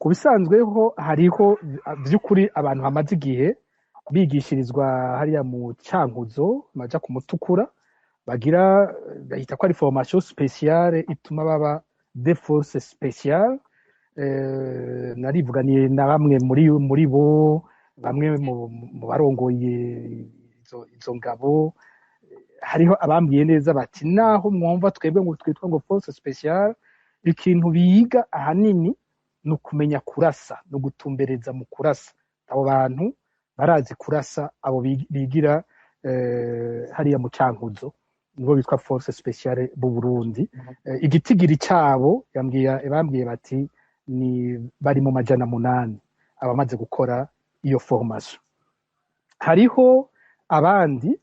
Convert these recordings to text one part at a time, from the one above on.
Ku bisanzweho hariho vy'ukuri abantu bamaze igihe bigishirizwa hariya mu Cankuzo, baja ku Mutukura, bagira bahita ko ari formation spéciale ituma baba des forces spéciales. Narivuganiye na bamwe muri bo, bamwe mu barongoye izo ngabo. Hariho abambwiye neza bati: "Naho mwumva twebwe ngo twitwa ngo force spéciale, ikintu biga ahanini ni ukumenya kurasa no gutumbereza mu kurasa." Abo bantu barazi kurasa, abo bigira hariya mu Cankuzo, nibo bitwa force spéciale b'u Burundi. Igitigiri cabo yambwiye, bambwiye bati ni bari mu 800 abamaze gukora iyo formation. Hariho abandi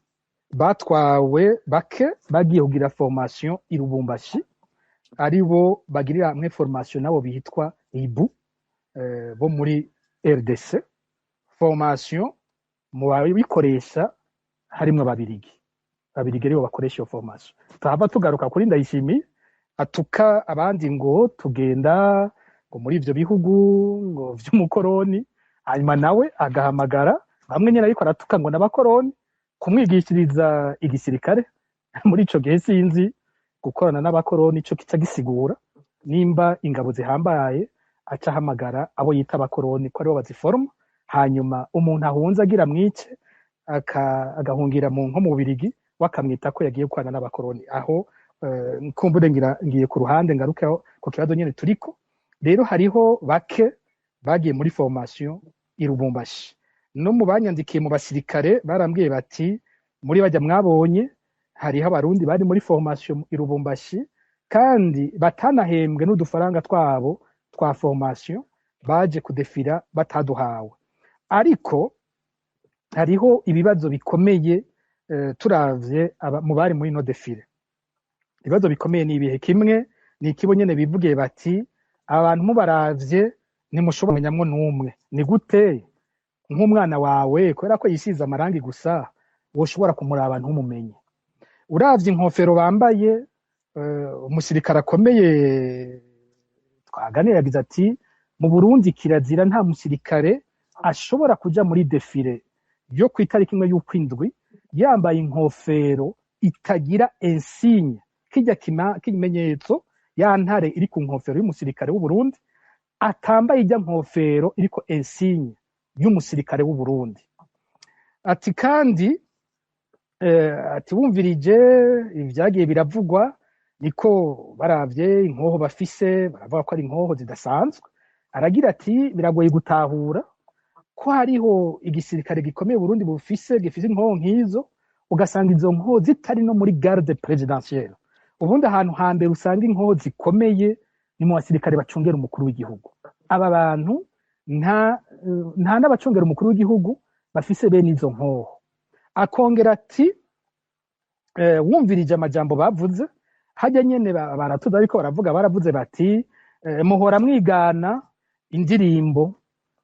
batwawe bake bagiye kugira formation i Lubumbashi, aribo bagirira hamwe formation nabo bitwa Ibu bo muri RDC. Formation mu babikoresha harimwo Ababirigi. Ababirigi aribo bakoresha iyo formation. Tuhava tugaruka kuri Ndayishimiye atuka abandi ngo tugenda ngo muri ivyo bihugu ngo vy'umukoroni, hanyuma nawe agahamagara bamwe nyene ariko aratuka ngo n'abakoroni kumwigishiriza igisirikare. Muri ico gihe sinzi gukorana n'abakoroni ico kica gisigura, nimba ingabo zihambaye aca ahamagara abo yita abakoroni ko aribo baziforma, hanyuma umuntu ahunze agira mwice agahungira mu nko mu Bubirigi, wakamwita ko yagiye gukorana n'abakoroni. Aho kumbure ngira ngiye ku ruhande, ngarukeho ku kibazo nyene turiko. Rero hariho bake bagiye muri formation i Lubumbashi. No mu banyandikiye mu basirikare barambwiye bati: "Muri bajya mwabonye hariho Abarundi bari muri formation i Lubumbashi, kandi batanahembwe n'udufaranga twabo twa formation, baje kudefira bataduhawe." Ariko hariho ibibazo bikomeye turavye mu bari muri no défilé. Ibibazo bikomeye ni ibihe? Kimwe ni ikibo nyene bivugiye bati: "Abantu mubaravye ntimushobora kumenyamwo n'umwe. Ni gute nk'umwana wawe, kubera ko yisize amarangi gusa, woshobora kumuraba ntumumenye?" Uravye inkofero bambaye, umusirikare akomeye twaganira yagize ati: "Mu Burundi kirazira, nta musirikare ashobora kuja muri défilé yo ku itariki 1 y'ukwindwi yambaye inkofero itagira insigne, kirya kimenyetso, ya ntare iri ku nkofero y'umusirikare w'u Burundi, atambaye ijya nkofero iriko insigne y'umusirikare w'u Burundi." Ati kandi ati wumvirije ibyagiye biravugwa, niko baravye inkoho bafise, baravuga ko ari inkoho zidasanzwe. Aragira ati: "Biragoye gutahura ko hariho igisirikare gikomeye Burundi bufise gifise inkoho nk'izo, ugasanga izo nkoho zitari no muri garde présidentielle." Ubundi ahantu hambere usanga inkoho zikomeye ni mu basirikare bacungera umukuru w'igihugu. Aba bantu nta n'abacungera umukuru w'igihugu bafise bene izo nkoho. Akongera ati wumvirije amajambo bavuze hajya nyene baratuza, ariko baravuga, baravuze bati muhora mwigana indirimbo,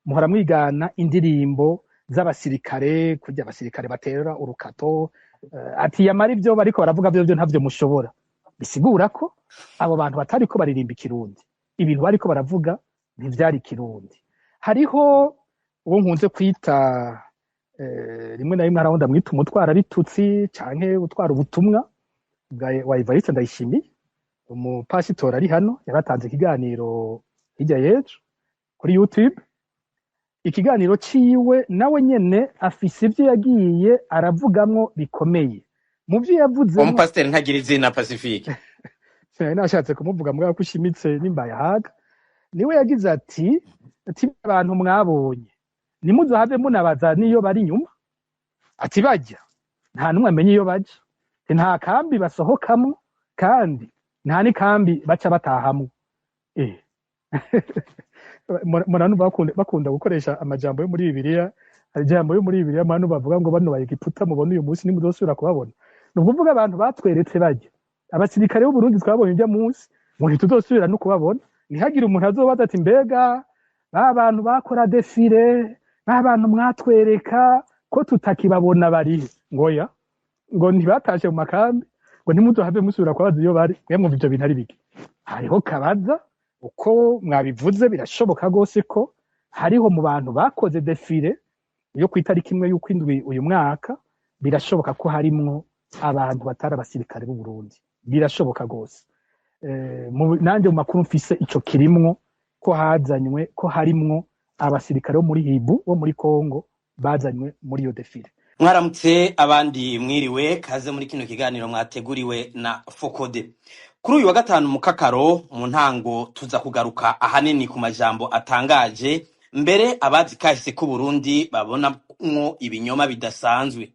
muhora mwigana indirimbo z'abasirikare, kurya abasirikare batera urukato. Ati yamara ibyo bariko baravuga byo ntavyo mushobora. Bisigura ko abo bantu batariko baririmba ikirundi, ibintu bariko baravuga ntivyari ikirundi. Hariho uwo nkunze kwita rimwe na rimwe hari aho ndamwita umutwara bitutsi canke utwara ubutumwa bwa wa Evariste Ndayishimiye, umupasitori ari hano, yaratanze ikiganiro hirya y'ejo kuri YouTube. Ikiganiro ciwe nawe nyene afise ivyo yagiye aravugamwo bikomeye. Mu vyo yavuze, Uwo mupasiteri ntagira izina, Pacifique. Sinari nashatse kumuvuga, mugabo ko ushimitse nimbaye ahaga, niwe yagize ati: "Abantu mwabonye ntimuzohave munabaza niyo bari inyuma." Ati: "Bajya nta n'umwe amenya iyo baja. Ati: 'Nta kambi basohokamwo kandi nta n'ikambi baca batahamwo.'" Muranumva bakunda gukoresha amajambo yo muri Bibiliya. Hari ijambo yo muri Bibiliya murano bavuga ngo: "Bano Bayegiputa mubona uyu munsi nimuzosubira kubabona." Ni ukuvuga abantu batweretse bajya, abasirikare b'u Burundi twabonye ujya munsi, ngo ntituzosubira no kubabona. Ntihagire umuntu azobaza ati: "Mbega ba bantu bakora défilé, ba bantu mwatwereka ko tutakibabona, barihe?" Ngo oya, ngo ntibatashe mu makambi, ngo ntimuzohave musubira kubaza iyo bari. Mwe mwumva ivyo bintu ari biki? Hariho kabaza Uko mwabivuze, birashoboka rwose ko hariho mu bantu bakoze défilé yo ku itariki 1 y'ukwindwi uyu mwaka, birashoboka ko harimwo abantu batari abasirikare b'u Burundi, birashoboka rwose. Nanjye mu makuru mfise ico kirimwo, ko hazanywe, ko harimwo abasirikare bo muri Hiboux bo muri Congo bazanywe muri iyo défilé. Mwaramutse, abandi mwiriwe. Kaze muri kino kiganiro mwateguriwe na FOCODE kuri uyu wa gatanu mukakaro. Mu ntango tuza kugaruka ahanini ku majambo atangaje, mbere abazi kahise k'u Burundi babonamwo ibinyoma bidasanzwe.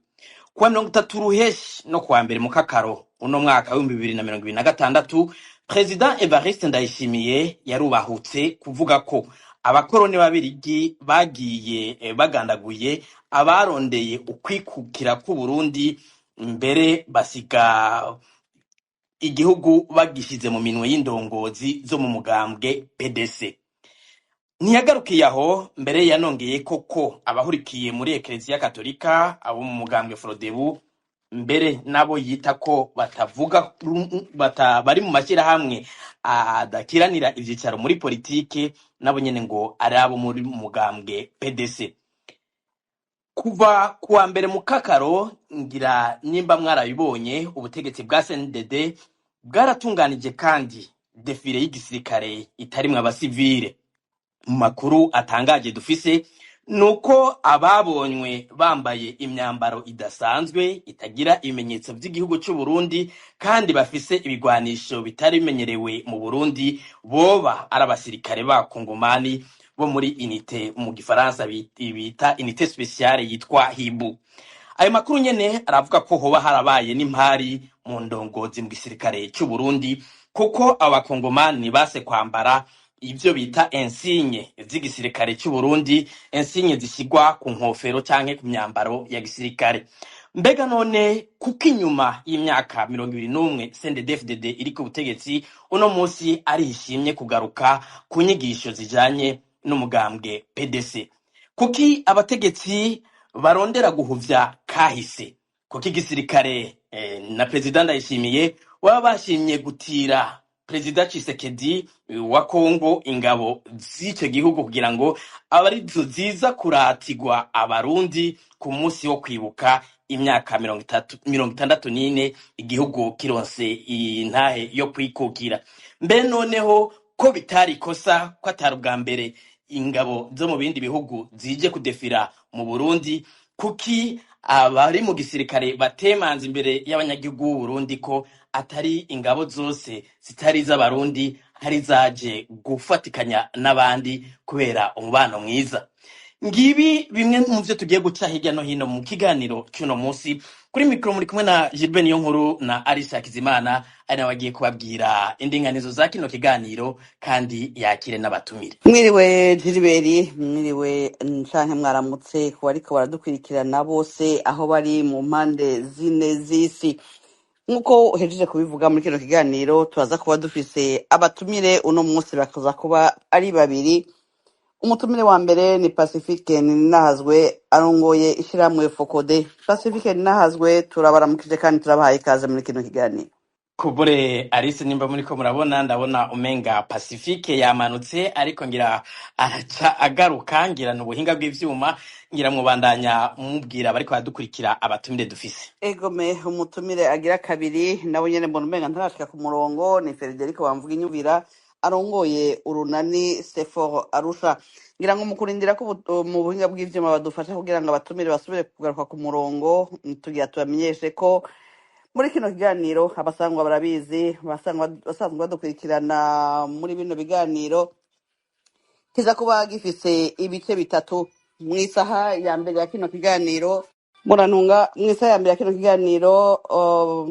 Kuwa 30 ruheshi no kuwa 1 mukakaro uno mwaka w'2026, Perezida Evariste Ndayishimiye yarubahutse kuvuga ko abakoroni b'Ababirigi bagiye bagandaguye abarondeye ukwikukira k'u Burundi, mbere basiga igihugu bagishize mu minwe y'indongozi zo mu mugambwe PDC. Ntiyagarukiye aho, mbere yanongeye ko abahurikiye muri Ekereziya Katolika, abo mu mugambwe Frodebu, mbere nabo yita ko batavuga bari mu mashyirahamwe adakiranira ivyicaro muri politike, nabo nyene ngo ari abo muri mugambwe PDC. Kuva kuwa 1 mukakaro, ngira nimba mwarabibonye, ubutegetsi bwa CNDD bwaratunganije kandi défilé y'igisirikare itarimwo abasivile. Mu makuru atangaje dufise nuko ababonywe bambaye imyambaro idasanzwe itagira ibimenyetso vy'igihugu c'u Burundi kandi bafise ibigwanisho bitari bimenyerewe mu Burundi boba ari abasirikare b'abakongomani bo muri unité, mu gifaransa bita unité spéciale yitwa Hiboux. Ayo makuru nyene aravuga ko hoba harabaye n'impari mu ndongozi mu gisirikare c'u Burundi, kuko abakongomani base kwambara ivyo bita insigne z'igisirikare c'u Burundi, insigne zishigwa ku nkofero canke ku myambaro ya gisirikare. Mbega none kuko inyuma y'imyaka 21 CNDD-FDD iri ku butegetsi, uno musi arishimye kugaruka ku nyigisho zijanye n'umugambwe PDC? Kuki abategetsi barondera guhuvya kahise? Kuki igisirikare na Perezida Ndayishimiye baba bashimye gutira Perezida Tshisekedi wa Kongo ingabo z'ico gihugu kugira ngo abe arizo ziza kuratirwa abarundi ku munsi wo kwibuka imyaka 30, 64 igihugu kironse intahe yo kwikukira? Mbe noneho ko bitari ikosa, ko atari ubwa mbere ingabo zo mu bindi bihugu zije kudefira mu Burundi, kuki abari mu gisirikare batemanze imbere y'abanyagihugu b'u Burundi ko atari ingabo zose zitari iz'abarundi, hari zaje gufatikanya n'abandi kubera umubano mwiza? Ngibi bimwe mu vyo tugiye guca hirya no hino mu kiganiro cy'uno munsi. Kuri mikoro muri kumwe na Gilbert Niyonkuru na Alice Hakizimana, ari nawe agiye kubabwira indinganizo za kino kiganiro kandi yakire n'abatumire. Mwiriwe Gilbert, mwiriwe canke mwaramutse ku bariko baradukurikirana bose aho bari mu mpande zine z'isi. Nk'uko uhejeje kubivuga, muri kino kiganiro turaza kuba dufise abatumire uno munsi, bakaza kuba ari babiri. Umutumire wa mbere ni Pacifique Ninahazwe, arongoye ishirahamwe FOCODE. Pacifique Ninahazwe, turabaramukije kandi turabahaye ikaze muri kino kiganiro. Kubure Alice, nimba muriko murabona, ndabona umenga Pacifique yamanutse, ariko ngira araca agaruka, ngira n'ubuhinga bw'ivyuma. Ngira mwubandanya mubwira bariko baradukurikira abatumire dufise. Egome, umutumire agira kabiri nawe nyene mbona umenga ntarashika ku murongo, ni Frederico Bamvuga Inyubira, arongoye urunani Sefor Arusha. Ngira ngo mu kurindira ko mu buhinga bw'ivyuma badufasha kugira ngo abatumire basubire kugaruka ku murongo, tugira tubamenyeshe ko muri kino kiganiro, abasangwa barabizi, basanzwe badukurikirana muri bino biganiro, kiza kuba gifise ibice bitatu. Mu isaha ya mbere ya kino kiganiro, murantunga, mu isaha ya mbere ya kino kiganiro,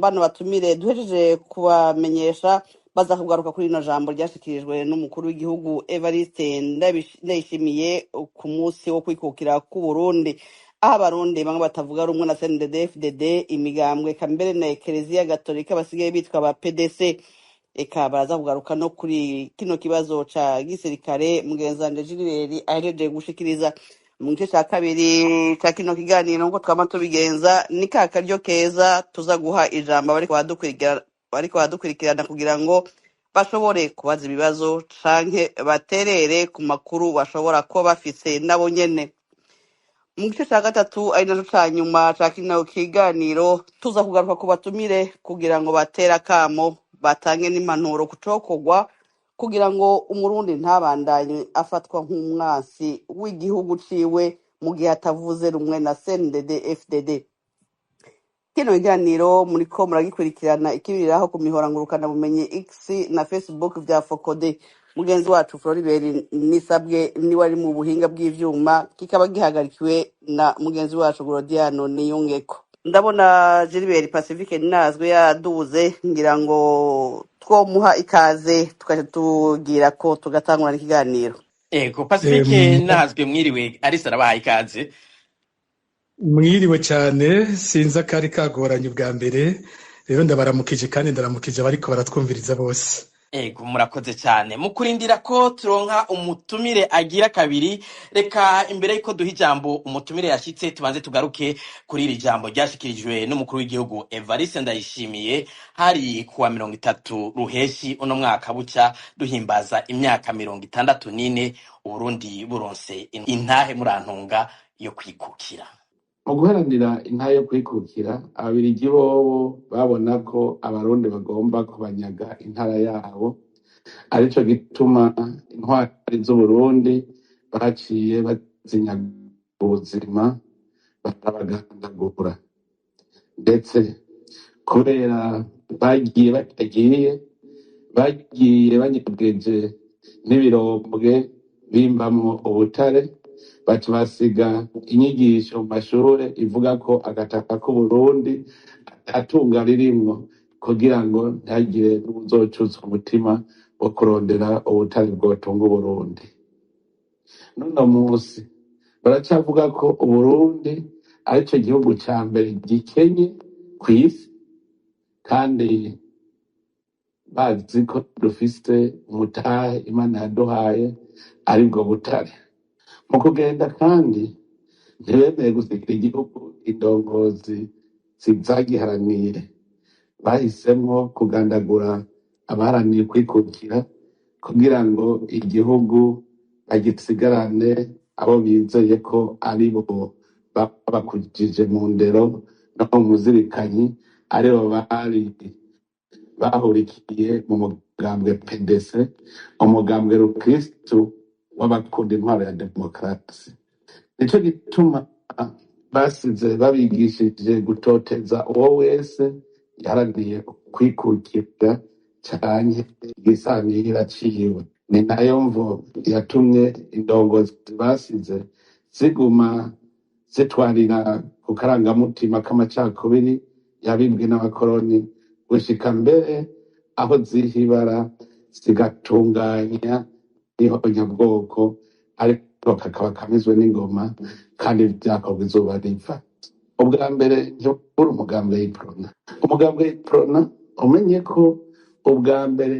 bano batumire duhejeje kubamenyesha baza kugaruka kuri rino jambo ryashikirijwe n'umukuru w'igihugu Evariste Ndayishimiye ku munsi wo kwikukira k'u Burundi, aho abarundi bamwe batavuga rumwe na CNDD-FDD, imigambwe eka mbere na Ekereziya Gatolika basigaye bitwa ba PDC. Eka baraza kugaruka no kuri kino kibazo ca gisirikare mugenzi wanje Gilbert ahejeje gushikiriza. Mu gice ca kabiri ca kino kiganiro, nkuko twama tubigenza, ni ka karyo keza tuza guha ijambo abariko baradukurikirana kugira ngo Bashobore kubaza ibibazo canke baterere ku makuru bashobora kuba bafise nabo nyene. Mu gice ca gatatu, ari naco ca nyuma ca kino kiganiro, tuza kugaruka ku batumire kugira ngo batere akamo, batange n'impanuro ku cokorwa kugira ngo Umurundi ntabandanye afatwa nk'umwansi w'igihugu ciwe mu gihe atavuze rumwe na CNDD FDD. Kino kiganiro muriko muragikurikirana ikibiriraho ku mihora ngurukanabumenyi X na Facebook vya Fokode. Mugenzi wacu Floribert Nisabwe niwe ari mu buhinga bw'ivyuma, kikaba gihagarikiwe na mugenzi wacu Gorodiano Niyungeko. Ndabona Gilbert Pacifique Nazwe yaduze, ngira ngo twomuha ikaze tukaca tugira ko tugatangura ikiganiro. Ego, Pacifique Nazwe, mwiriwe. Arisa arabahaye ikaze. Mwiriwe cyane. Sinzi akari kagoranye ubwa mbere. Rero ndabaramukije kandi ndaramukije abariko baratwumviriza bose. Ego, murakoze cyane. Mu kurindira ko turonka umutumire agira kabiri, reka imbere yuko duha ijambo umutumire yashitse, tubanze tugaruke kuri iri jambo ryashikirijwe n'umukuru w'igihugu Evariste Ndayishimiye hari kuwa 30 Ruheshi uno mwaka, buca duhimbaza imyaka 64 Uburundi buronse intahe, murantunga, yo kwikukira. Mu guharanira intahe yo kwikukira, Ababirigi bobo babona ko Abarundi bagomba kubanyaga intara yabo, arico gituma intwari z'Uburundi baciye bazinyaga ubuzima, barabagandagura. Ndetse kubera bagiye batagiye, bagiye banyegeje n'ibirombwe bimbamwo ubutare, baca basiga inyigisho mu mashure ivuga ko agataka k'Uburundi atatunga ririmwo, kugira ngo ntihagire n'uwuzocutsa umutima wo kurondera ubutare bwotunga Uburundi. N'uno musi baracavuga ko Uburundi arico gihugu ca mbere gikenye kw'isi, kandi bazi ko dufise umutahe Imana yaduhaye, aribwo butare. Mu kugenda kandi ntibemeye gusigira igihugu indongozi zagiharaniye. Bahisemwo kugandagura abaharaniye kwikukira kugira ngo igihugu bagisigarane abo bizeye ko ari bo babakujije mu ndero no mu muzirikanyi, aribo bari bahurikiye mu mugambwe PDC, umugambwe rukristu w'abakunda intwaro ya demokarasi. Nico gituma basize babigishije gutoteza uwo wese yaharaniye kwikukira canke igisanira ciwe. Ni nayo mvo yatumye indongozi basize ziguma zitwarira ku karangamutima k'amacakubiri yabibwe n'abakoroni, gushika mbere aho zihibara zigatunganya ihonyabwoko, ariko kakaba kamizwe n'ingoma, kandi vyakorwa izuba riva. Ubwa mbere ntibura umugambwe y'Iprona. Umugambwe y'Iprona, umenye ko ubwa mbere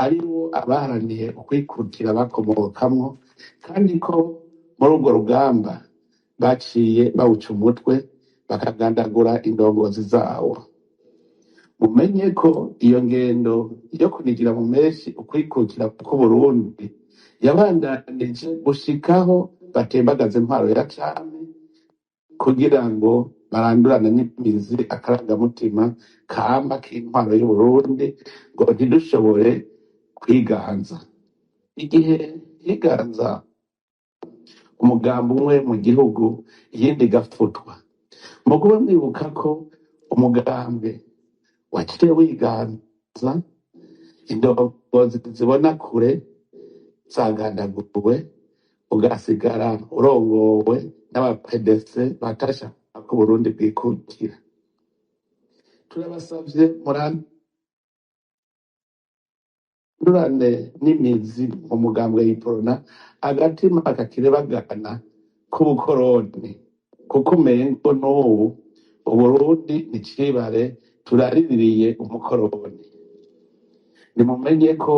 ari wo abaharaniye ukwikukira bakomokamwo, kandi ko muri urwo rugamba baciye bawuca umutwe, bakagandagura indongozi zawo. Mumenye ko iyo ngendo yo kunigira mu menshi ukwikukira k'Uburundi yabandanije gushikaho batembagaza intwaro ya cami, kugira ngo barandurane n'imizi akarangamutima kamba k'intwaro y'Uburundi, ngo ntidushobore kwiganza. Igihe higanza umugambi umwe mu gihugu, iyindi igafutwa, mugube mwibuka ko umugambi waciye wiganza, indongozi zibona kure zagandaguwe, ugasigara urongowe n'abapedese batashaka ko Uburundi bwikukira. Turabasavye murandurane n'imizi mu mugambwe y'Iprona agatima kakirebagana k'ubukoroni, kuko umengo n'ubu Uburundi ni icibare turaririye umukoroni. Nimumenye ko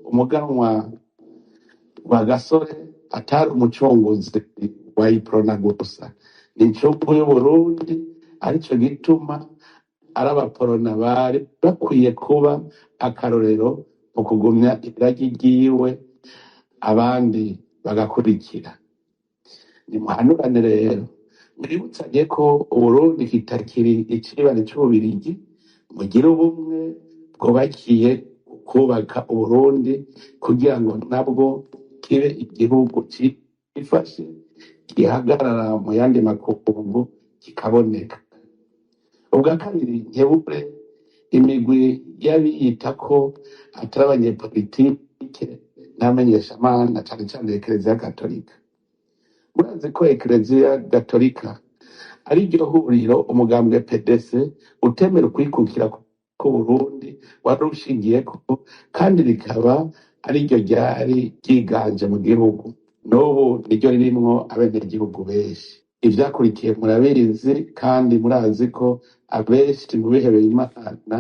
umuganwa wa Gasore atari umucunguzi wa Iprona gusa, ni incungu y'Uburundi, arico gituma ari abaporona bari bakwiye kuba akarorero mu kugumya iragi ryiwe, abandi bagakurikira. Nimuhanurane rero, mwibutsanye ko Uburundi kitakiri icibare c'Ububirigi, mugire ubumwe bwubakiye kubaka Uburundi kugira ngo nabwo kibe igihugu cifashe, gihagarara mu yandi makungu kikaboneka. Ubwa kabiri, nkebure imigwi y'abiyita ko atari abanyepolitike n'abamenyeshamana, cane cane Ekereziya Gatolika. Murazi ko Ekereziya Gatolika ari ryo huriro umugambwe PDC utemera ukwikukira k'Uburundi wari ushingiyeko, kandi rikaba ari ryo ryari ryiganje mu gihugu. N'ubu niryo ririmwo abenegihugu benshi. Ivyakurikiye murabizi, kandi murazi ko abenshi mu bihebeye Imana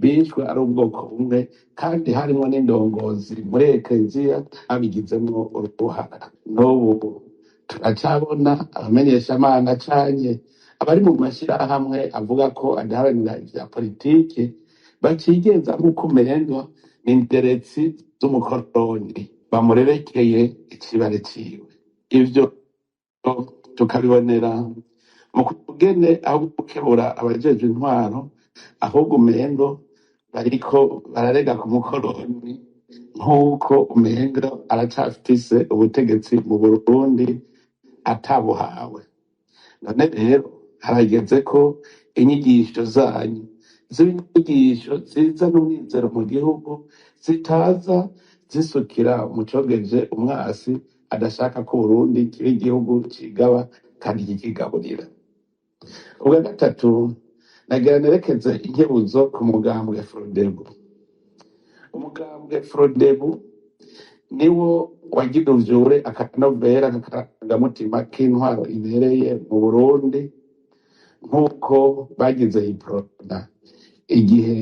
bishwe ari ubwoko bumwe, kandi harimwo n'indongozi muri Ekereziya babigizemwo uruhara. N'ubu turacabona abamenyeshamana canke abari mu mashirahamwe avuga ko adaharanira ivya politike bacigenza nk'uko umengo ni inderetsi z'umukoroni bamurerekeye icibare ciwe. Ivyo tukabibonera mu kugene aho gukebura abajejwe intwaro, ahubwo umengo bariko bararega ku mukoroni, nk'uko umengo aracafise ubutegetsi mu Burundi atabuhawe. None rero harageze ko inyigisho zanyu ziba inyigisho zizana umwizero mu gihugu, zitaza zisukira mu cogeje umwasi adashaka ko Uburundi kiba igihugu cigaba kandi kikigaburira. Ubwa gatatu, nagira nerekeze inkebuzo ku mugambwe Frodebu. Umugambwe Frodebu niwo wagira uvyure akanovera k'akarangamutima k'intwaro ibereye mu Burundi, nk'uko bagize Iprona igihe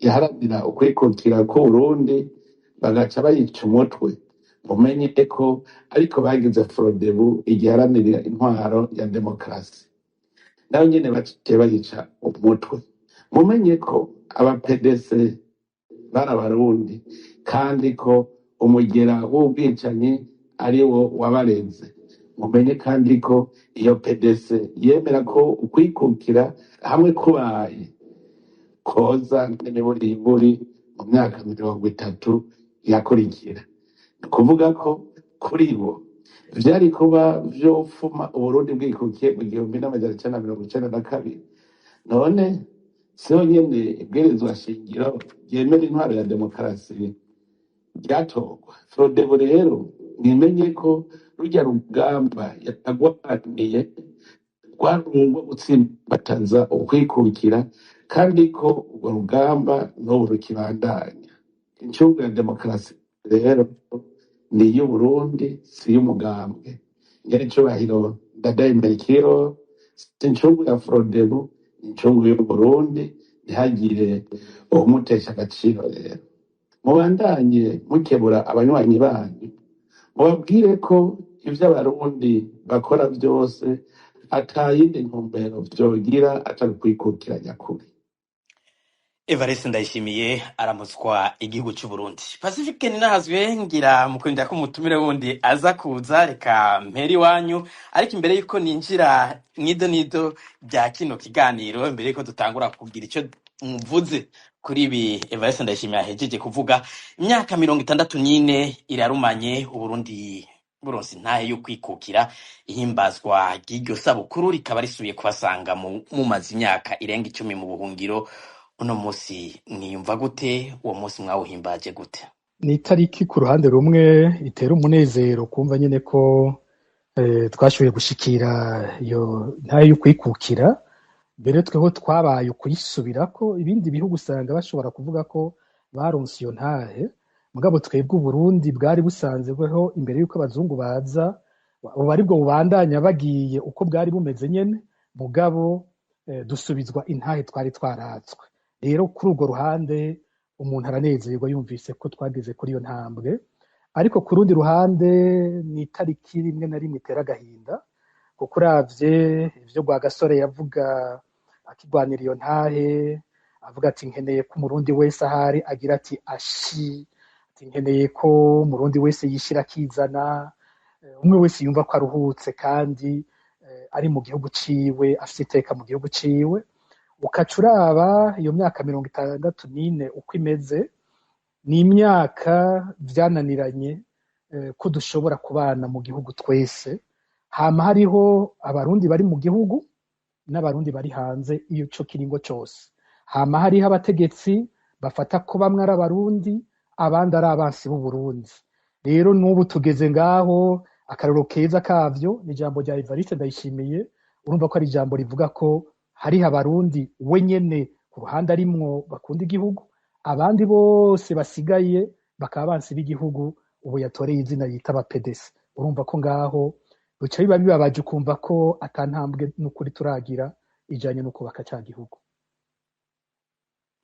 yaharanira ukwikukira k'Uburundi bagaca bayica umutwe. Mumenye ko ariko bagize Frodebu igiharanira intwaro ya demokarasi, nayo nyene baciye bayica umutwe. Mumenye ko aba PDC bari Abarundi, kandi ko umugera w'ubwicanyi ari wo wabarenze. Mumenye kandi ko iyo PDC yemera ko ukwikukira hamwe kubaye koza n'imiburiburi mu myaka 30 yakurikira. Ni ukuvuga ko kuri bo vyari kuba vyofuma Uburundi bwikukiye mu 1992. None siho nyene ibwirizwa shingiro ryemera intwaro ya demokarasi ryatorwa? Frodebu rero mwimenye ko rurya rugamba yagwaniye rwari urwo gutsimbataza ukwikukira, kandi ko urwo rugamba n'ubu rukibandanya. Incungu ya demokarasi rero ni iy'Uburundi, si iy'umugambwe. Nyenicubahiro Ndadaye Melchior, si incungu ya Frodebu, ni incungu y'Uburundi. Ntihagire uwumutesha agaciro. Rero mubandanye mukebura abanywanyi banyu, mubabwire ko ivyo Abarundi bakora vyose ata yindi ntumbero vyogira atari ukwikukira nyakuri. Evariste Ndayishimiye aramutswa igihugu c'u Burundi. Pacifique ninahazwe, ngira mu kurinda ko umutumire wundi aza kuza, reka mpere iwanyu, ariko imbere yuko ninjira mwido nido bya kino kiganiro, imbere yuko dutangura kugira ico mvuze kuri ibi Evariste Ndayishimiye ahejeje kuvuga, imyaka 64 irarumanye Uburundi buronse intahe yo kwikukira. Ihimbazwa ry'iryo sabukuru rikaba risubiye kubasanga mumaze imyaka irenga 10 mu buhungiro. Uno munsi mwiyumva gute? Uwo munsi mwawuhimbaje gute? Ni itariki ku ruhande rumwe itera umunezero kumva nyene ko twashoboye gushikira iyo ntahe yo kwikukira, mbere tweho twabaye ukuyisubirako. Ibindi bihugu usanga bashobora kuvuga ko baronse iyo ntahe, mugabo twebwe Uburundi bwari busanzweho imbere yuko abazungu baza, ubu aribwo bubandanya bagiye uko bwari bumeze nyene, mugabo dusubizwa intahe twari twaratswe. Rero kuri urwo ruhande umuntu aranezerwa yumvise ko twageze kuri iyo ntambwe, ariko ku rundi ruhande ni itariki rimwe na rimwe itera agahinda, kuko uravye ivyo Rwagasore yavuga akigwanira iyo ntahe, Avuga ati: "Nkeneye ko Umurundi wese ahari agira ati ashi", ati: "Nkeneye ko Umurundi wese yishira akizana, umwe wese yumva ko aruhutse kandi ari mu gihugu ciwe, afise iteka mu gihugu ciwe." Ukaca uraba iyo myaka 64 uko imeze, ni imyaka vyananiranye ko dushobora kubana mu gihugu twese. Hama hariho Abarundi bari mu gihugu n'Abarundi bari hanze iyo co kiringo cose. Hama hariho abategetsi bafata ko bamwe ari Abarundi, abandi ari abansi b'Uburundi. Rero n'ubu tugeze ngaho. Akarorero keza kavyo ni ijambo rya Evariste Ndayishimiye. Urumva ko ari ijambo rivuga ko hariho Abarundi we nyene ku ruhande arimwo bakunda igihugu, abandi bose basigaye bakaba abansi b'igihugu, ubu yatoreye izina yita aba PDC. Urumva ko ngaho bica biba bibabaje, ukumva ko ata ntambwe n'ukuri turagira ijanye no kubaka ca gihugu.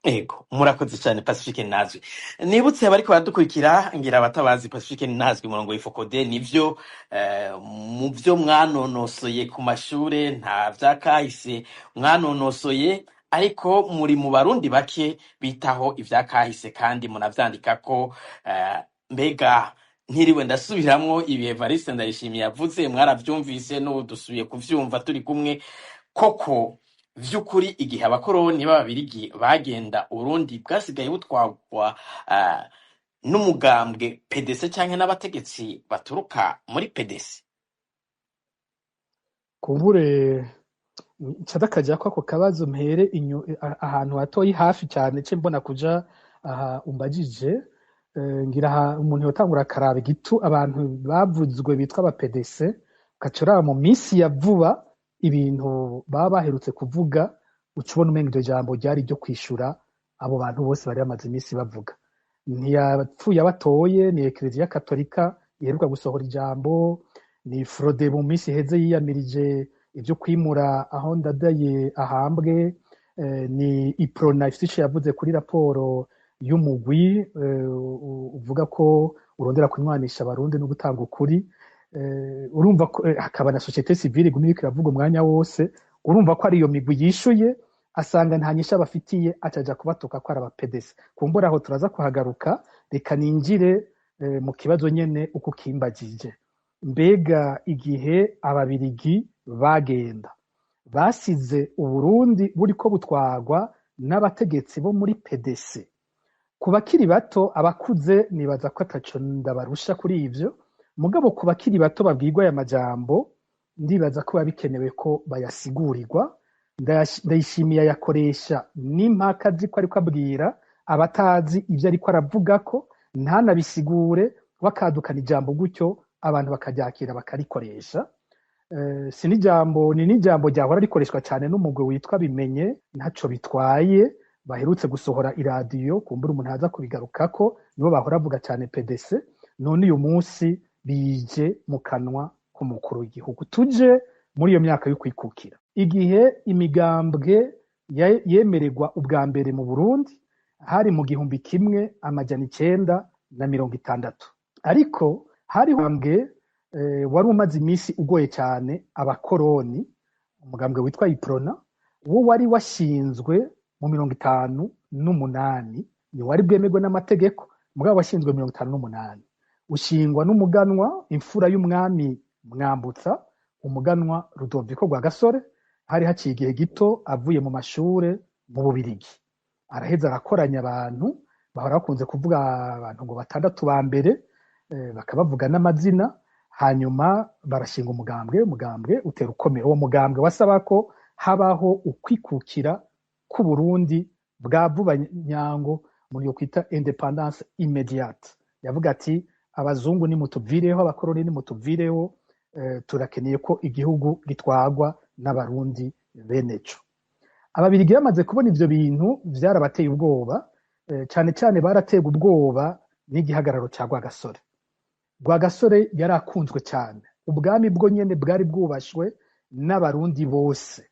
Ego, murakoze cyane, Pacifique Nazwi. Nibutse abariko baradukurikira, ngira abatabazi Pacifique Nazwi, murongo w'IFOCODE, nivyo mu vyo mwanonosoye ku mashure, nta vyakahise mwanonosoye, ariko muri mu Barundi bake bitaho ivyakahise kandi munavyandikako. Mbega ntiriwe ndasubiramwo ibi Evariste Ndayishimiye yavuze, mwaravyumvise, n'ubu dusubiye kuvyumva turi kumwe. Koko vy'ukuri, igihe abakoroni b'Ababirigi bagenda, Uburundi bwasigaye butwagwa n'umugambwe PDC canke n'abategetsi baturuka muri PDC? Kumbure nca ko ako kabazo mpere ahantu hatoyi hafi cyane ce mbona kuja aha umbajije. Ngira aha umuntu yotangura akaraba igitu abantu bavuzwe bitwa aba PDC, ugaca uraba mu minsi ya vuba ibintu baba baherutse kuvuga, uca ubona umenga iryo jambo ryari iryo kwishura abo bantu bose bari bamaze iminsi bavuga. Ntiyapfuye abatoye, ni Ekereziya Katolika iheruka gusohora ijambo, ni Frodebu mu minsi iheze yiyamirije ibyo kwimura aho Ndadaye ahambwe, ni Iprona ifite ico yavuze kuri raporo y'umugwi uvuga ko urondera kunywanisha Abarundi no gutanga ukuri. Urumva ko hakaba na société civile iguma iriko iravuga umwanya wose. Urumva ko ari iyo migwi yishuye, asanga nta nyishu abafitiye, acaja kubatuka ko ari aba PDC. Kumbura aho turaza kuhagaruka. Reka ninjire mu kibazo nyene uko kimbagije. Mbega igihe Ababirigi bagenda, basize Uburundi buriko butwarwa n'abategetsi bo muri PDC? Ku bakiri bato, abakuze nibaza ko ataco ndabarusha kuri ivyo, mugabo ku bakiri bato babwirwa aya majambo, ndibaza ko biba bikenewe ko bayasigurirwa. Ndayishimiye ayakoresha n'impaka ziko ariko abwira abatazi ivyo ariko aravuga, ko ntanabisigure, bakadukana ijambo gutyo, abantu bakaryakira bakarikoresha. Si n'ijambo, ni n'ijambo ryahora rikoreshwa cyane n'umugwi witwa Bimenye ntaco bitwaye, baherutse gusohora iradiyo, kumbura umuntu aza kubigarukako, nibo bahora bavuga cyane PDC. None uyu munsi bije mu kanwa k'umukuru w'igihugu. Tuje muri iyo myaka yo kwikukira, igihe imigambwe yemererwa ubwa mbere mu Burundi, hari mu 1960. Ariko hariho umugambwe wari umaze iminsi ugoye cyane abakoroni, umugambwe witwa Iprona. Wo wari washinzwe mu 58, ni wari bwemerwe n'amategeko, mugabo washinzwe 58, ushingwa n'umuganwa, imfura y'umwami Mwambutsa, umuganwa Rudoviko Rwagasore. Hari haciye igihe gito avuye mu mashure mu Bubirigi. Araheza arakoranya abantu bahora bakunze kuvuga, abantu ngo batandatu ba mbere, bakabavuga n'amazina. Hanyuma barashinga umugambwe. Umugambwe utera ukomera. Uwo mugambwe wasaba ko habaho ukwikukira k'Uburundi bwa vuba nyango, muri yo kwita indépendance immédiate. Yavuga ati: "Abazungu nimutuvireho, abakoroni nimutuvireho, turakeneye ko igihugu gitwarwa n'Abarundi beneco." Ababirigi bamaze kubona ivyo bintu, vyarabateye ubwoba, cane cane baraterwa ubwoba n'igihagararo ca Rwagasore. Rwagasore yari akunzwe cyane, ubwami bwo nyene bwari bwubashwe n'Abarundi bose.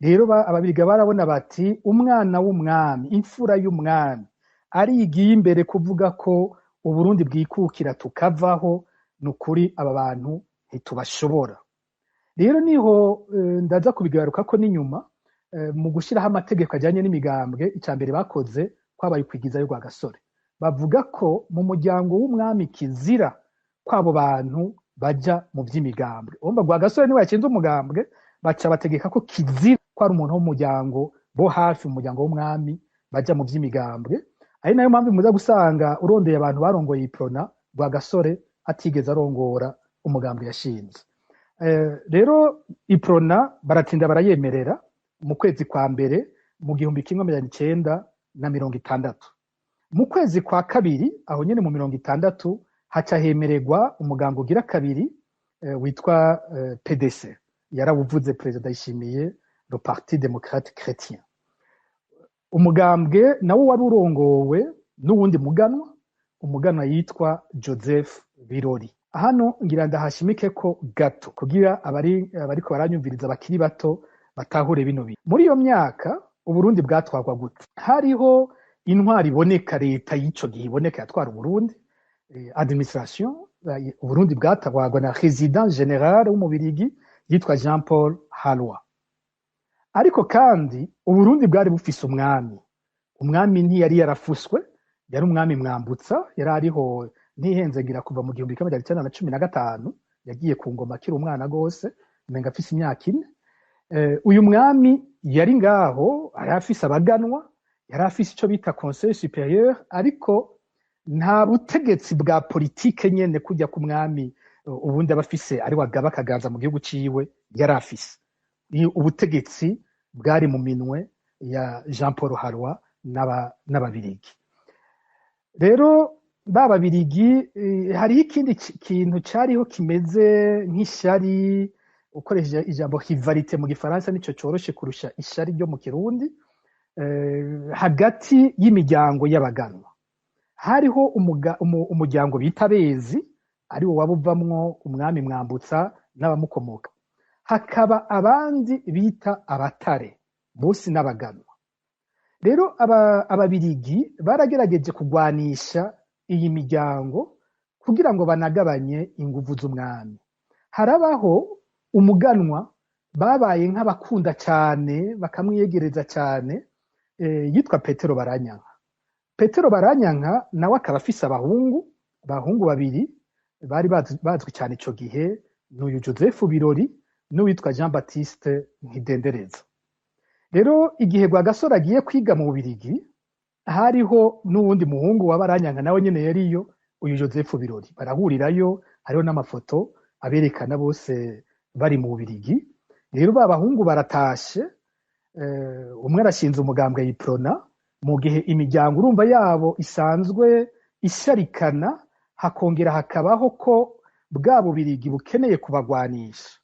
Rero Ababirigi barabona bati: "Umwana w'umwami, imfura y'umwami, arigiye imbere kuvuga ko Uburundi bwikukira tukavaho, ni ukuri aba bantu ntitubashobora." Rero niho ndaza kubigaruka ko n'inyuma. Mu gushyiraho amategeko ajyanye n'imigambwe, icya mbere bakoze kwabaye ukwigizayo Rwagasore. Bavuga ko mu muryango w'umwami kizira kw'abo bantu baja mu by'imigambwe. Urumva Rwagasore niwe yashinze umugambwe, baca bategeka ko kizira ko ari umuntu w'umuryango bo hafi mu muryango w'umwami baja mu by'imigambwe. Ari nayo mpamvu muza gusanga urondeye abantu barongoye Iprona, Rwagasore atigeze arongora umugambwe yashinze. Rero Iprona baratinda barayemerera mu kwezi kwa mbere mu 1960. Mu kwezi kwa kabiri aho nyene mu 60 haca hemererwa umugambwe ugira kabiri, witwa PDC. Yarawuvuze Perezida Ndayishimiye, le Parti Démocrate Chrétien. Umugambwe nawo wari urongowe n'uwundi muganwa, umuganwa yitwa Joseph Birori. Hano ngira ndahashimike ko gato kugira abari abariko baranyumviriza bakiri bato batahure bino bintu. Muri iyo myaka Uburundi bwatwarwa gute? Hariho intwari iboneka, leta y'ico gihe iboneka yatwara Uburundi, administration. Uburundi bwatwarwa na résident général w'Umubirigi yitwa Jean Paul Harroy. Ariko kandi Uburundi bwari bufise umwami. Umwami ntiyari yarafuswe, yari umwami Mwambutsa, yari ariho ntihenze ngira kuva mu 1915. Yagiye ku ngoma akiri umwana gose, umenga afise imyaka 4. Uyu mwami yari ngaho, yari afise abaganwa, yari afise ico bita conseil supérieur, ariko nta butegetsi bwa politike nyene kujya ku mwami ubundi aba afise, ari wagaba akaganza mu gihugu ciwe, yari afise. Ni ubutegetsi bwari mu minwe ya Jean Paul Harroy n'Ababirigi. Rero ba Babirigi, hariho ikindi kintu cariho kimeze nk'ishari, ukoresheje ijambo rivalité mu Gifaransa nico coroshe kurusha ishari ryo mu Kirundi, hagati y'imiryango y'abaganwa. Hariho umuryango bita Bezi, ari wo waba uvamwo umwami Mwambutsa n'abamukomoka, hakaba abandi bita Abatare, bose n'abaganwa. Rero Ababirigi baragerageje kugwanisha iyi miryango kugira ngo banagabanye inguvu z'umwami. Harabaho umuganwa babaye nk'abakunda cyane, bakamwiyegereza cyane, yitwa Petero Baranyanka. Petero Baranyanka nawe akaba afise abahungu babiri bari bazwi cyane ico gihe, n'uyu Joseph Birori n'uwitwa Jean Baptiste Ntidendereza. Rero igihe Rwagasore agiye kwiga mu Bubirigi, hariho n'uwundi muhungu wa Baranyanka nawe nyene yariyo, uyu Joseph Birori, barahurirayo, hariho n'amafoto aberekana bose bari mu Bubirigi. Rero ba bahungu baratashe, umwe arashinze umugambwe Iprona, mu gihe imiryango urumva yabo isanzwe isharikana, hakongera hakabaho ko bwa Bubirigi bukeneye kubagwanisha.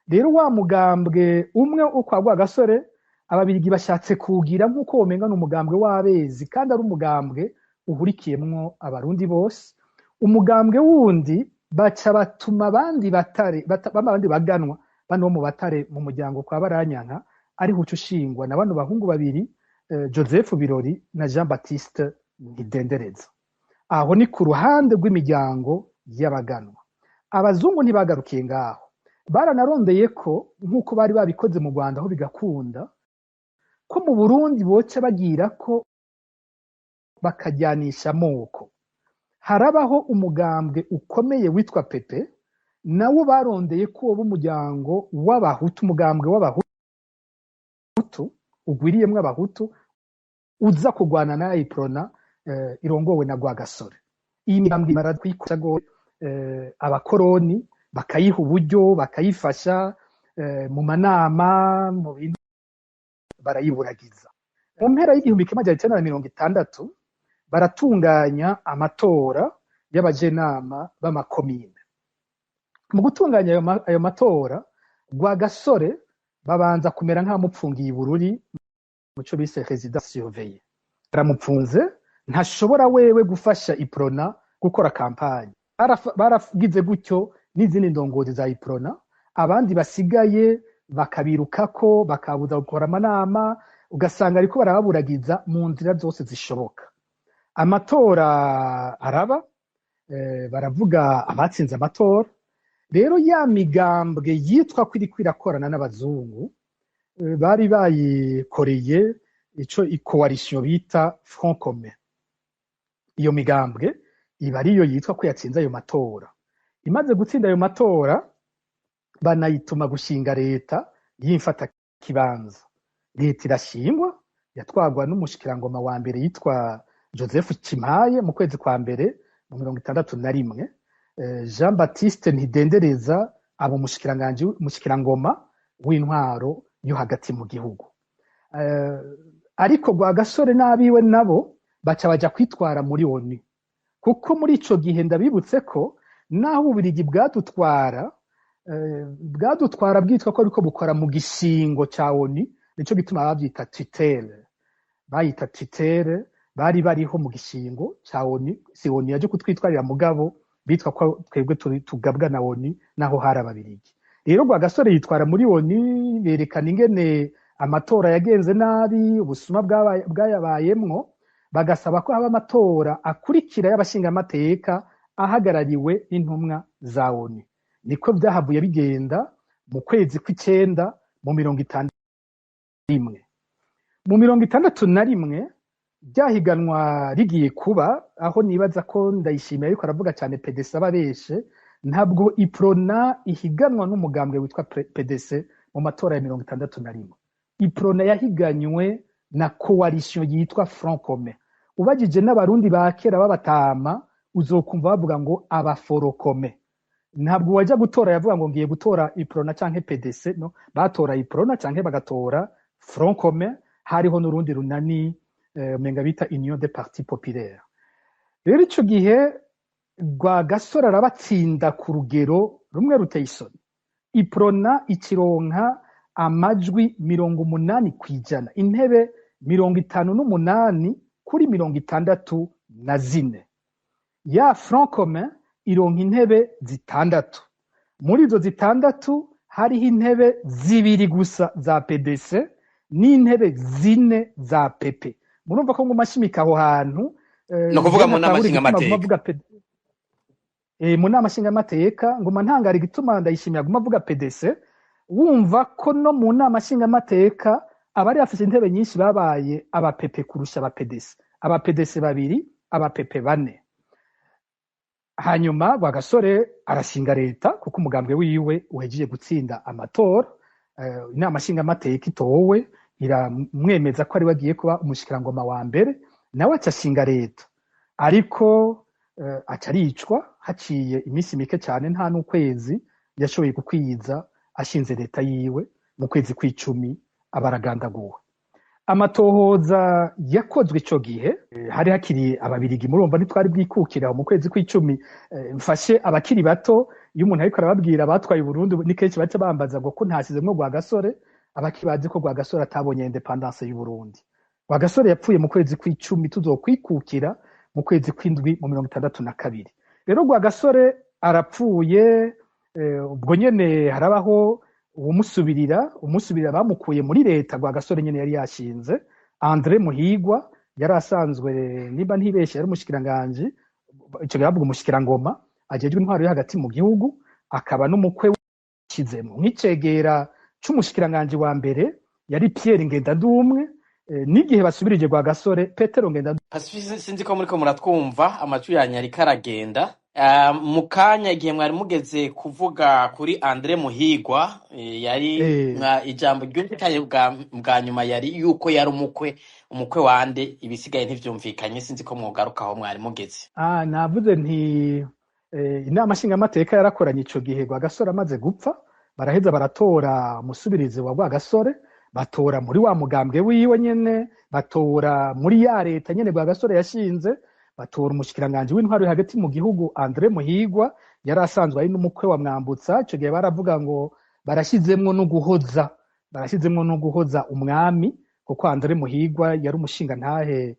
Rero wa mugambwe umwe wo kwa Rwagasore, Ababirigi bashatse kuwugira nk'uko womenga ni umugambwe w'Abezi, kandi ari umugambwe uhurikiyemwo Abarundi bose. Umugambwe wundi baca batuma abandi Batare, abandi baganwa bano bo mu Batare mu muryango kwa Baranyanka, ariho uca ushingwa na bano bahungu babiri, Joseph Birori na Jean Baptiste Ntidendereza. Aho ni ku ruhande rw'imiryango y'abaganwa. Abazungu ntibagarukiye ngaho, baranarondeye ko nk'uko bari babikoze mu Rwanda aho bigakunda, ko mu Burundi boca bagira ko bakajyanisha amoko. Harabaho umugambwe ukomeye witwa Pepe, nawo barondeye ko woba umuryango w'Abahutu, umugambwe w'Abahutu ugwiriyemwo Abahutu, uza kurwana na Iprona irongowe na Rwagasore. Iyi migambwe imara kuyikoresha gose, abakoroni bakayiha uburyo, bakayifasha mu manama, mu bintu, barayiburagiza. Mu mpera y'1960 baratunganya amatora y'abajenama b'amakomine. Mu gutunganya ayo matora, Rwagasore babanza kumera nk'abamupfungiye i Bururi, muco bise résidence surveillée. Baramupfunze, ntashobora wewe gufasha Iprona gukora campagne. Baragize gutyo n'izindi ndongozi za Iprona, abandi basigaye bakabirukako, bakabuza gukora amanama, ugasanga ariko barababuragiza mu nzira zose zishoboka. Amatora araba, baravuga abatsinze amatora. Rero ya migambwe yitwa ko iriko irakorana n'abazungu Bari bayikoreye ico coalition bita Front Commun. Iyo migambwe iba ariyo yitwa ko yatsinze ayo matora. Imaze gutsinda ayo matora, banayituma gushinga leta y'imfata kibanza. Leta irashingwa, yatwagwa n'umushikirangoma wa mbere yitwa Joseph Cimpaye mu kwezi kwa mbere mu 61. Jean Baptiste Ntidendereza aba umushikiranganji, umushikirangoma w'intwaro yo hagati mu gihugu. Ariko Rwagasore n'abiwe nabo baca baja kwitwara muri ONU, kuko muri ico gihe, ndabibutse ko naho Ububirigi bwadutwara bwitwa ko ariko bukora mu gishingo ca ONU, nico gituma bavyita tutelle, bayita tutelle. Bari bariho mu gishingo ca ONU. Si ONU yaje kutwitwarira, mugabo bitwa ko twebwe tugabwa na ONU naho hari Ababirigi. Rero Rwagasore yitwara muri ONU, berekana ingene amatora yagenze nabi, ubusuma bwayabayemwo, bagasaba ko haba amatora akurikira y'abashingamateka ahagarariwe n'intumwa za ONU. Niko vyahavuye bigenda mu kwezi kw'icenda mu 61. Mu 61 ryahiganwa rigiye kuba, aho nibaza ko Ndayishimiye ariko aravuga cyane PDC ababeshe. Ntabwo Iprona ihiganwa n'umugambwe witwa PDC mu matora ya 61. Iprona yahiganywe na coalition yitwa Front Commun. Ubajije n'Abarundi ba kera b'abatama, uzokumva bavuga ngo abaforokome. Ntabwo wajya gutora yavuga ngo ngiye gutora Iprona canke PDC. No batora Iprona canke bagatora Front Commun. Hariho n'urundi runani, umenga bita Union des Partis Populaires. Rero ico gihe Rwagasore arabatsinda ku rugero rumwe ruteye isoni. Iprona ikironka amajwi 80%, intebe 58 kuri 64. Ya Front Commun ironka intebe zitandatu. Muri izo zitandatu hariho intebe zibiri gusa za PDC n'intebe zine za PP. Murumva ko nguma nshimika aho hantu. Ni ukuvuga mu nama Ntatahura igituma aguma nshingamateka. avuga mu nama nshingamateka. Nguma ntangara igituma Ndayishimiye aguma avuga PDC. Wumva ko no mu nama nshingamateka abari bafise intebe nyinshi babaye aba PP kurusha aba PDC, aba PDC babiri, aba PP bane. Hanyuma Rwagasore arashinga leta, kuko umugambwe wiwe uhejeje gutsinda amatora. Inama nshingamateka itowe iramwemeza ko ari we agiye kuba umushikirangoma wa mbere, nawe aca ashinga leta. Ariko aca aricwa haciye iminsi mike cyane, nta n'ukwezi yashoboye gukwiza ashinze leta yiwe. Mu kwezi kw'icumi abaragandaguwe. Amatohoza yakozwe ico gihe, hari hakiri Ababirigi, murumva ntitwari bwikukira mu kwezi kw'icumi. Mfashe abakiri bato, iyo umuntu ariko arababwira abatwaye Burundi, ni kenshi baca bambaza ngo ko ntasizemwo Rwagasore. Abakiri bazi ko Rwagasore atabonye indépendance y'u Burundi. Rwagasore yapfuye mu kwezi kw'icumi, tuzokwikukira mu kwezi kw'indwi mu 62. Rero Rwagasore arapfuye, ubwo nyene harabaho uwumusubirira. Umusubirira bamukuye muri leta Rwagasore nyene yari yashinze, André Muhigwa, yari asanzwe, nimba ntibeshe, yari umushikiranganji ico gihe, bavuga umushikirangoma ajejwe intwaro yo hagati mu gihugu, akaba n'umukwe. Washizemo nk'icegera c'umushikiranganji wa mbere yari Pierre Ngendandumwe. N'igihe basubirije Rwagasore, Petero Ngendandumwe. Pacifique, sinzi ko muriko muratwumva, amajwi yanyu ariko aragenda. Mu kanya igihe mwari mugeze kuvuga kuri Andre Muhigwa, yari ijambo ryumvikanye bwa nyuma yari yuko yari umukwe wande, ibisigaye ntivyumvikanye. Sinzi ko mwogaruka aho mwari mugeze. Ah, navuze nti inama nshingamateka yarakoranye ico gihe Rwagasore amaze gupfa, baraheza baratora umusubirizi wa Rwagasore, batora muri wa mugambwe wiwe nyene, batora muri ya leta nyene Rwagasore yashinze, batora umushikiranganji w'intwaro yo hagati mu gihugu Andre Muhigwa, yari asanzwe ari n'umukwe wa Mwambutsa. Ico gihe baravuga ngo barashyizemwo no guhoza umwami, kuko Andre Muhigwa yari umushingantahe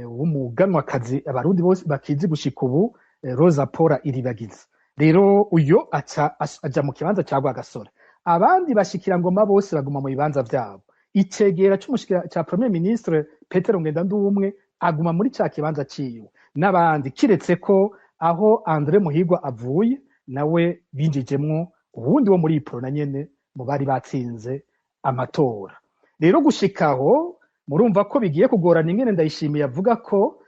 w'umuganwakazi Abarundi bose bakizi gushika ubu, Rosa Paula Iribagiza. Rero uyo aca aja mu kibanza ca Rwagasore, abandi bashikirangoma bose baguma mu bibanza vyabo. Icegera c'umushikira ca premier ministre Petero Ngendandumwe aguma muri ca kibanza ciwe, n'abandi, kiretse ko aho Andre Muhigwa avuye nawe binjijemwo uwundi wo muri Iprona nyene mu bari batsinze. amatora. Rero gushikaho murumva ko bigiye kugorana ingene Ndayishimiye avuga ko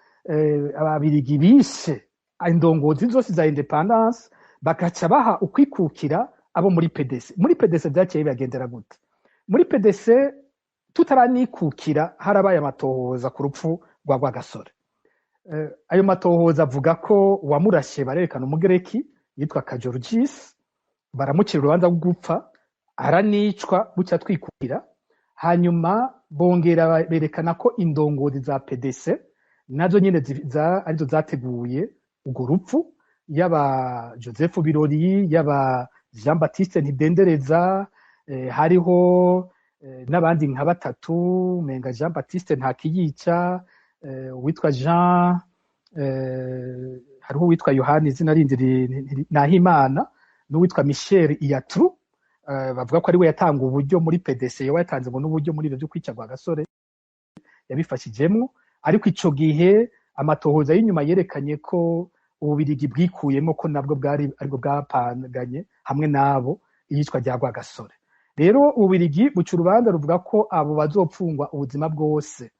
ababirigi bishe indongozi zose za indépendance, bakaca baha ukwikukira abo muri PDC. Muri PDC vyaciye bibagendera gute? Muri PDC tutaranikukira harabaye amatohoza ku rupfu rwa Rwagasore. Ayo matohoza avuga ko uwamurashe, barerekana umugereki yitwa Kajorgis, baramucira urubanza rwo gupfa, aranicwa, buca twikukira. Hanyuma bongera berekana ko indongozi za PDC nazo nyene arizo zateguye urwo rupfu, yaba Joseph Birori, yaba Jean Baptiste Ntidendereza, hariho n'abandi nka batatu, menga Jean Baptiste Ntakiyica, uwitwa Jean, hariho uwitwa Yohani, izina rindi Nahimana, n'uwitwa Michel Iyatru, bavuga ko ari we yatanga uburyo muri PDC, yoba yatanze ngo n'uburyo muri ibyo byo kwica Rwagasore yabifashijemwo. Ariko ico gihe amatohoza y'inyuma yerekanye ko ububirigi bwikuyemo, ko nabwo bwari aribwo bwapanganye hamwe nabo iyicwa rya Rwagasore. Rero ububirigi buca urubanza ruvuga ko abo bazopfungwa ubuzima bwose.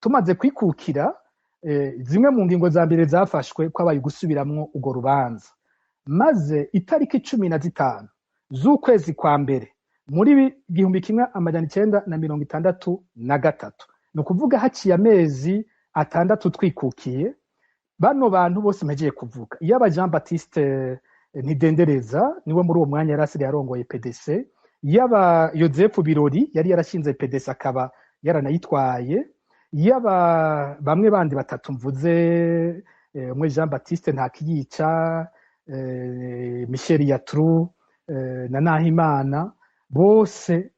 Tumaze kwikukira, zimwe mu ngingo za mbere zafashwe kwabaye gusubiramwo urwo rubanza, maze itariki 15 z'ukwezi kwa mbere muri 1963, ni ukuvuga haciye amezi 6 twikukiye, bano bantu bose mpegeye kuvuga, yaba Jean Baptiste Ntidendereza, niwe muri uwo mwanya yari asigaye arongoye PDC, yaba Joseph Birori yari yarashinze PDC akaba yaranayitwaye, yaba bamwe bandi batatu mvuze, umwe Jean Baptiste Ntakiyica, Michel Yatru na Nahimana, bose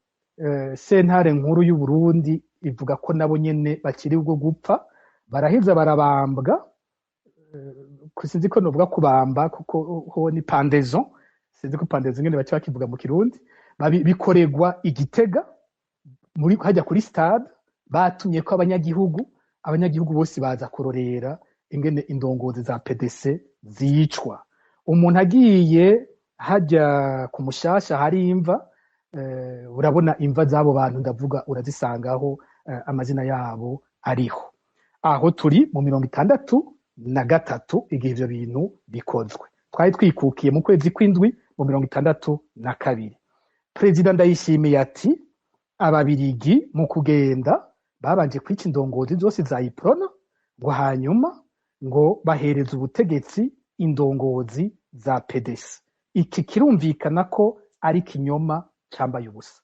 sentare nkuru y'u Burundi ivuga ko nabo nyene bakiri ubwo gupfa, baraheza barabambwa. Sinzi ko novuga kubamba kuko ho ni pendaison, sinzi ko pendaison nyene baca bakivuga mu Kirundi. Bikoregwa igitega muri hajya kuri stade, batumye ko abanyagihugu bose baza kurorera ingene indongozi za PDC zicwa. Umuntu agiye hajya ku Mushasha hari imva, urabona imva z'abo bantu ndavuga, urazisangaho, amazina yabo ariho. Aho turi mu 63, igihe ivyo bintu bikozwe twari twikukiye mu kwezi kw'indwi mu 62. Perezida Ndayishimiye ati ababirigi mu kugenda babanje kwica indongozi zose za Iprona, ngo hanyuma ngo bahereza ubutegetsi indongozi za PDC. Iki kirumvikana ko ari kinyoma cyambaye ubusa.